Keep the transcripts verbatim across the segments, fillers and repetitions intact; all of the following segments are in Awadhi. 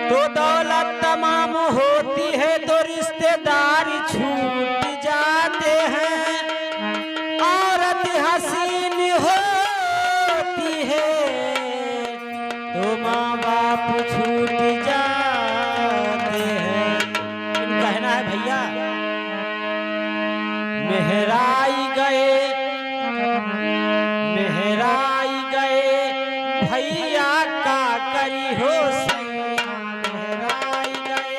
तो दौलत तमाम होती है तो रिश्तेदार छूट जाते हैं, औरत हसीन होती है तो माँ बाप छूट जाते हैं। लेकिन कहना है भैया, मेहराई गए, मेहराई गए, भैया का करी हो सैया। मेहराई गए,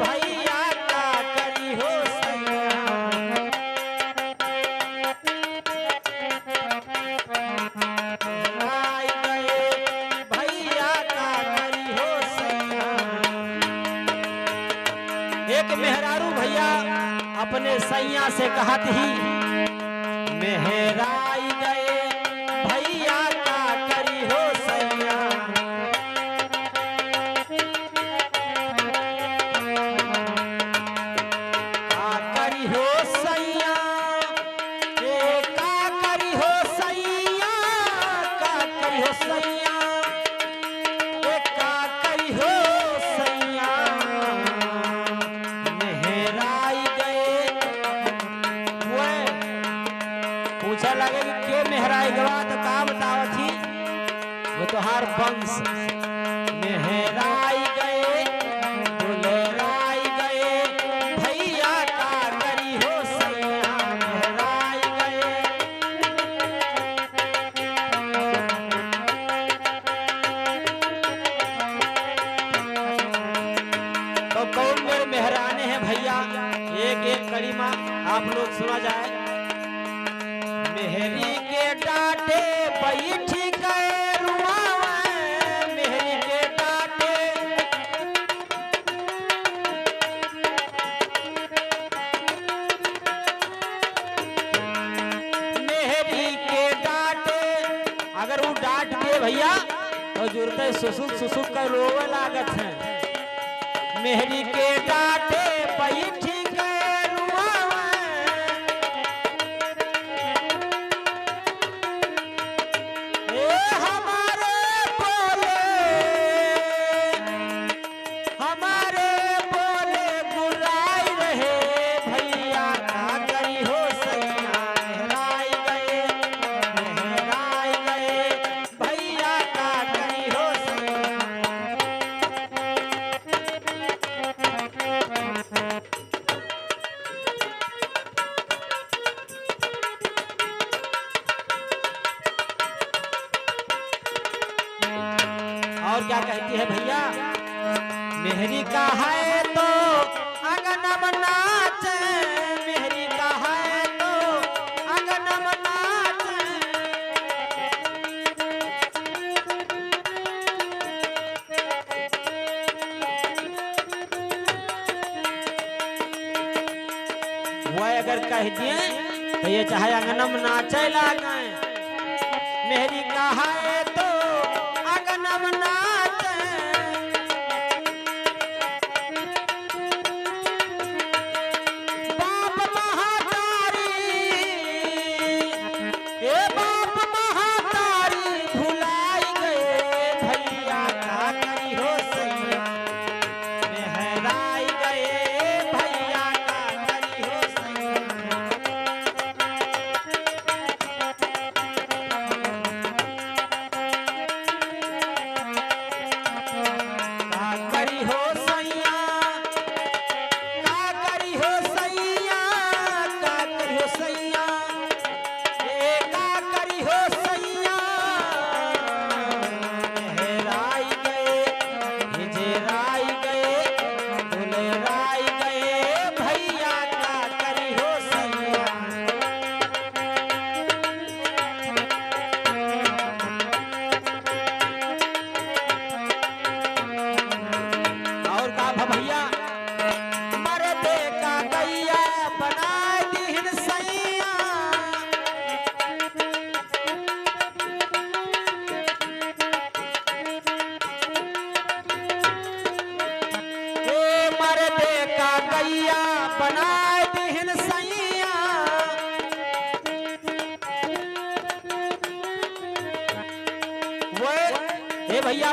भैया का करी हो सैया। मेहराई गए, भैया का करी हो सैया। एक मेहरारू भैया अपने सैया से कहत ही, मेहराई गए, भैया का करी हो सैया। का करी हो सैया, ए का करी हो सैया, का करी हो सैया, ए का करी हो सैया, मेहराई गए। वे पूछे लगे कि के मेहराई गवा, तो का बतावत ही? वो तोहार वंश। मेहराई गए, दुलराई गए, भैया का करी हो सैया, मेहराई गए। तो कौन मेरे मेहराने हैं भैया, एक एक कड़ी मा आप लोग सुना जाए। मेहरी के डांटे बैठी के रुआवे, मेहरी के डांटे। मेहरी के डांटे, अगर वो डांट दे भैया, तो जुरते सुसुक सुसुक कर रोवे लागत है। मेहरी के डांटे बैठी के रुआवे। ए हमारे बोले, हमारे बोले गुर्राई रहे, भैया का करी हो सैया, मेहराई गए, मेहराई गए, भैया का करी हो सैया। और क्या कहती है भैया? मेहरी का है तो अगनम नाच, मेहरी का है तो अगनम नाच। वह अगर कह दिए तो ये चाहे अंगनम नाचे लागे। मेहरी का है तो अंगनम नाचे। बाप महतारी, ए बाप महतारी भुलाई गए, भैया का करी हो सैया। मेहराई गए, भैया का करी हो सैया।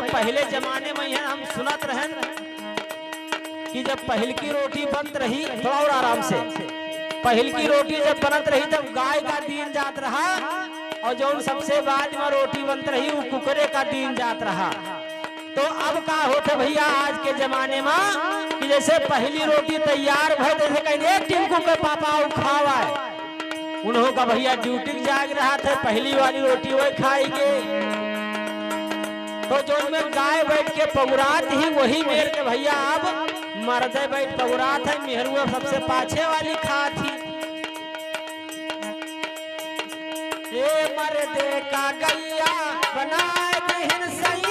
पहिले जमाने में यह हम सुनत रहन कि जब पहिलकी रोटी बनत रही, थोड़ा और आराम से, पहिलकी रोटी जब बनत रही तब गाय का दीन जात रहा, और जौन सबसे बाद में रोटी बनत रही उ कुकरे का दीन जात रहा। तो अब का होत है भइया आज के जमाने में कि जैसे पहिली रोटी तैयार भय, जैसे कहीं एक टिंकू के पापा आउ खावा है, उन्हों का भइया ड्यूटी जाग रहा थे, पहिली वाली रोटी वही खाई के। तो जौन में गाय बैठ के पगुरात ही वही मेर के भइया अब मर्दे बैठ पगुरात है, मेहरुआ सबसे पाछे वाली खात ही। ए मर्दे का गैया बनाए दिहिन सैया।